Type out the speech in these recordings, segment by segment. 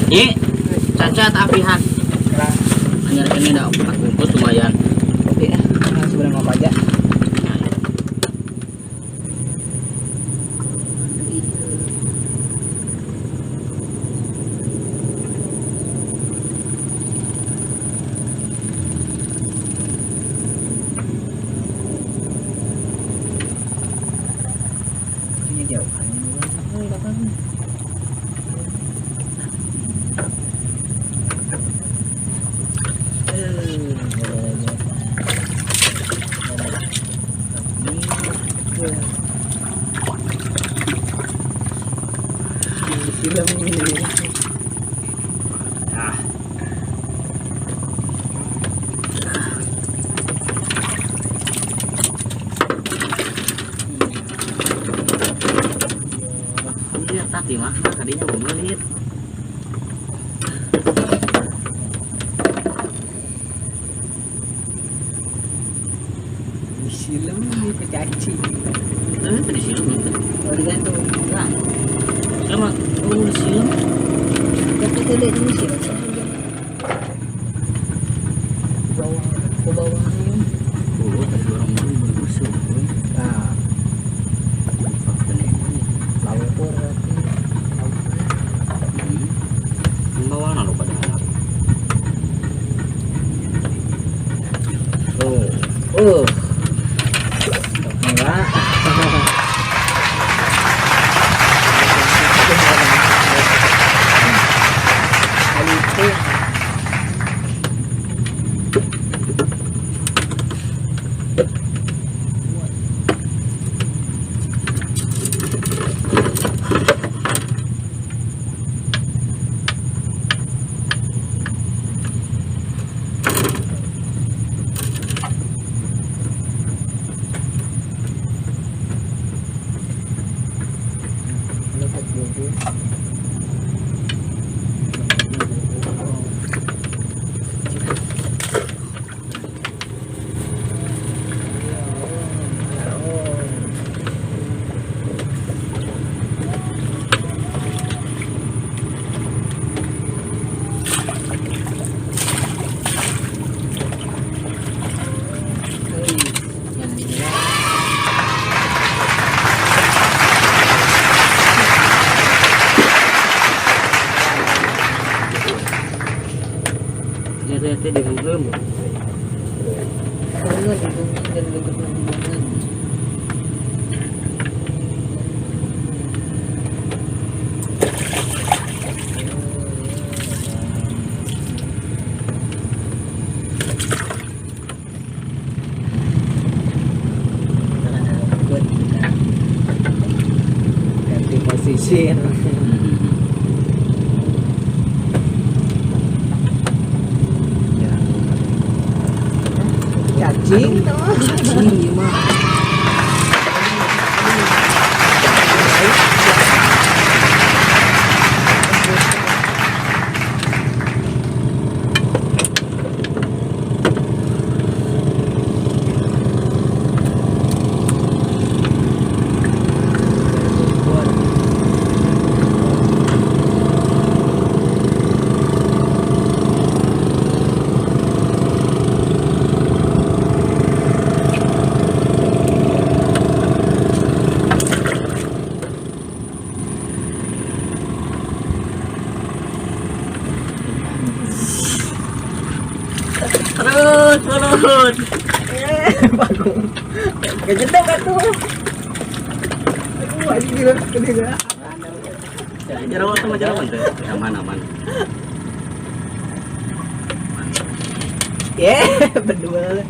Nyi, cacat apihan. Keras. Anyar ini dah 4 bungkus lumayan. Kopi ah, sebenarnya mau aja. Ini jauh. Ah. Iya, tadi mah tadinya mau melit. Disilem nih pecacing. Eh, tadi silem itu. Oh, digantung. Nah. Silem, oh, silem. Tapi tidak ini sih. Bawang, ke bawah ini. Oh, tadi orang mau berusuk. Nah, lauk berarti. Bawang lalu pada anak. Oh, Oh. Enggak. Kali itu Teh di Google. Ganti posisi. Cacing, cacing mah. Terus, terus. Bagus. Kejedok atuh. Aduh, anjing gila, gede gila. Jerawat sama jerawat tuh. Aman, aman. Ya, berdua.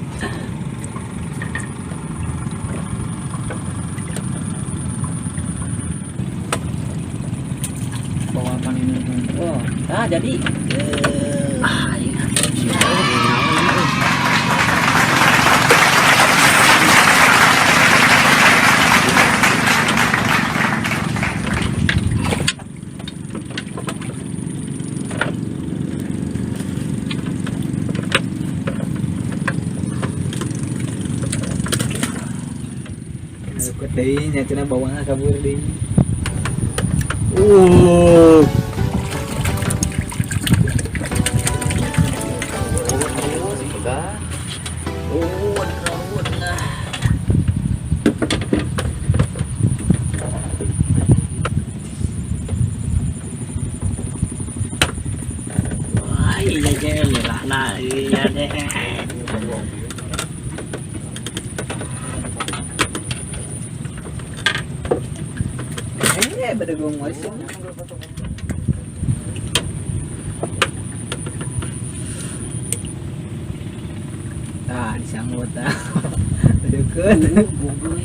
Bawa apa ini? Oh, ah jadi. Ah, iya. Ikut deui nya cenah bawangna kabur deui. Bedegong wae. Tah disanggut tah. Deukeut.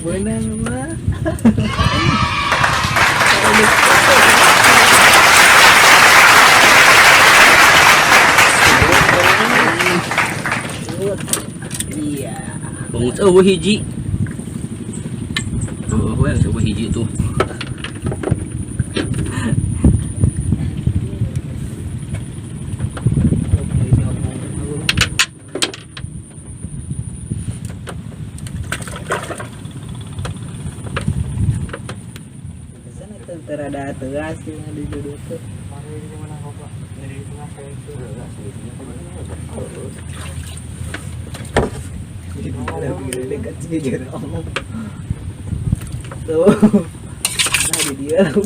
Beunang mah. Iya. Bangun eueuh hiji. Eueuh we eueuh hiji tuh. Sana teu rada tegas sih di duduk tuh. Dekat sih jero. Tuh. Nah, di dia. Hup.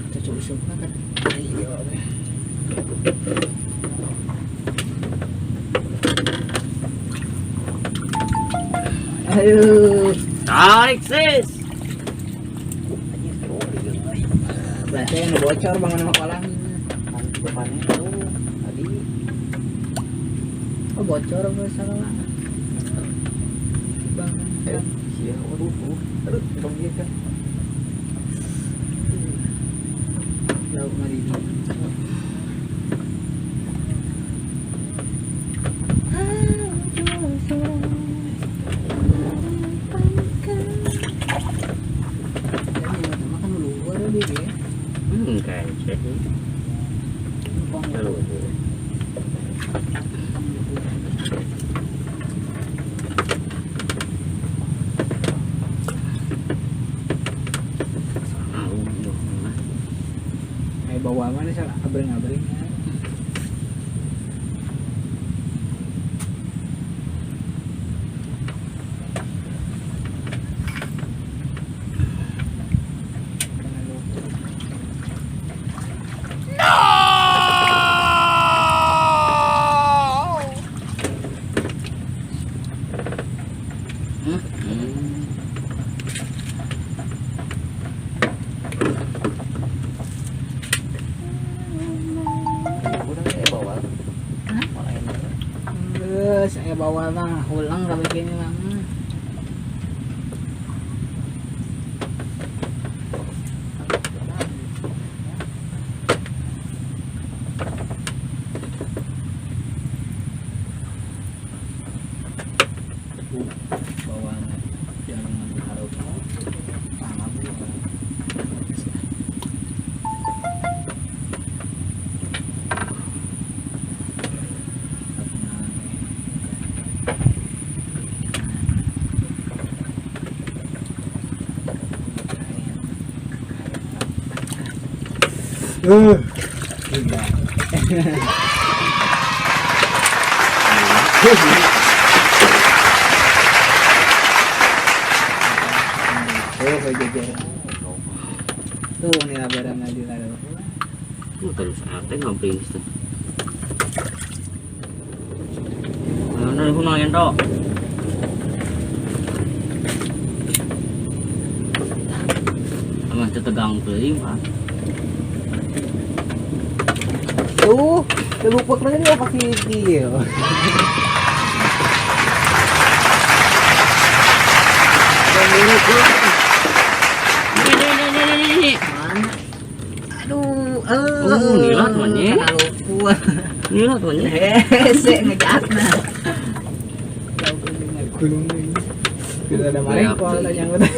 Cucu usupna kan. Iya. Aduh. Tarik sis. Berarti yang bocor bangun sama kolam. Depannya tuh tadi. Oh bocor apa salah? Bang. Iya, waduh, aduh, bang dia kan. Lauk maridi. Makan luar dia. Kayaknya. Kayak bawa mana salah abring-abring. Saya bawa mah ulang kalau gini mah. Bawa jangan harus. Gila. Oh, jejer. Tuh nih labaran lagi lalu. Terus ate ngampring tuh. Mana aku nanya toh. Emang tegang teuing, Pak. Tuh, terlupa lagi dia pakai dia. Ini. Mana? Aduh, nila tuannya. Lupa. Nila tuannya. Hese ngejatna. Gulung ini. Kita ada maling kok nyangkut.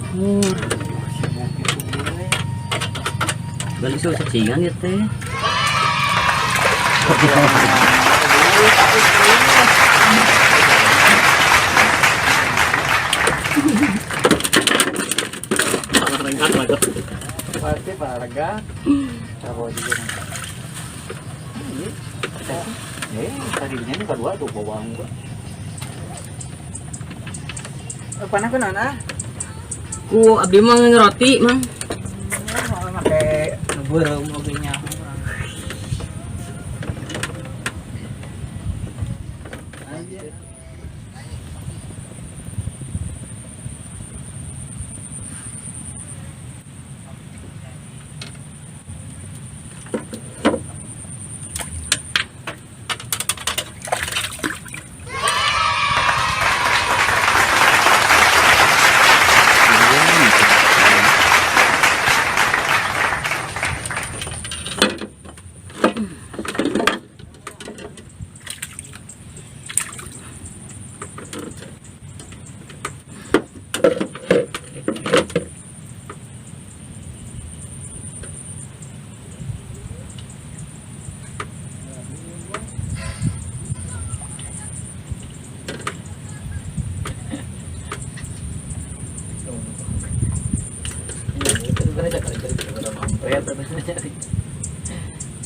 Sibuk itu gue. Balik susah cingan ya teh. Pasti parga. Tahu juga. Tadinya nih kedua tuh bawang gua. Panah ku naon ah? Ku abdi mah ngeroti, Mang. Mau make beureum oge nya.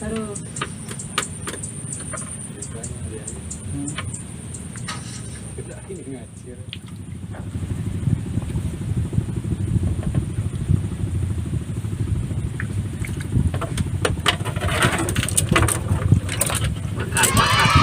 Aduh. Ini ngacir. Makan, makan, makan.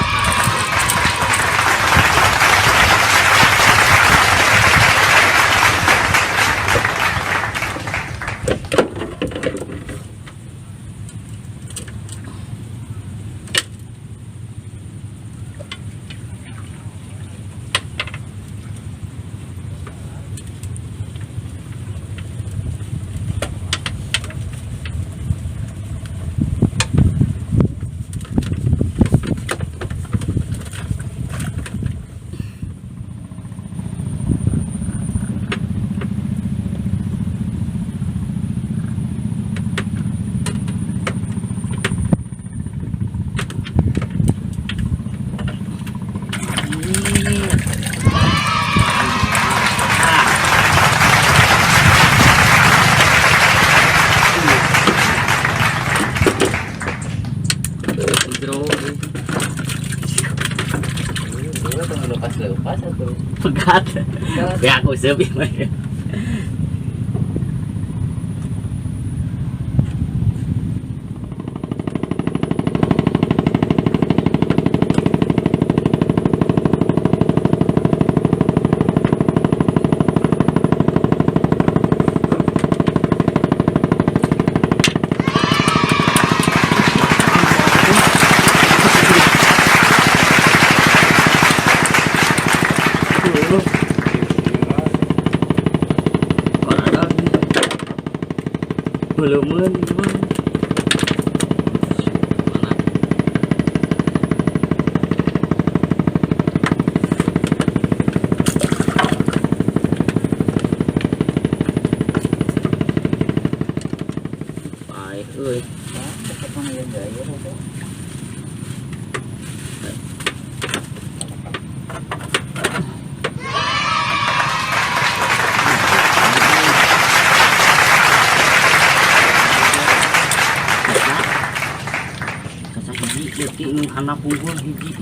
Lepas-lepas atau Pegat. Ya aku sepi mah. Belum. Baik, euy. Hiji leutik nu handap unggul hiji.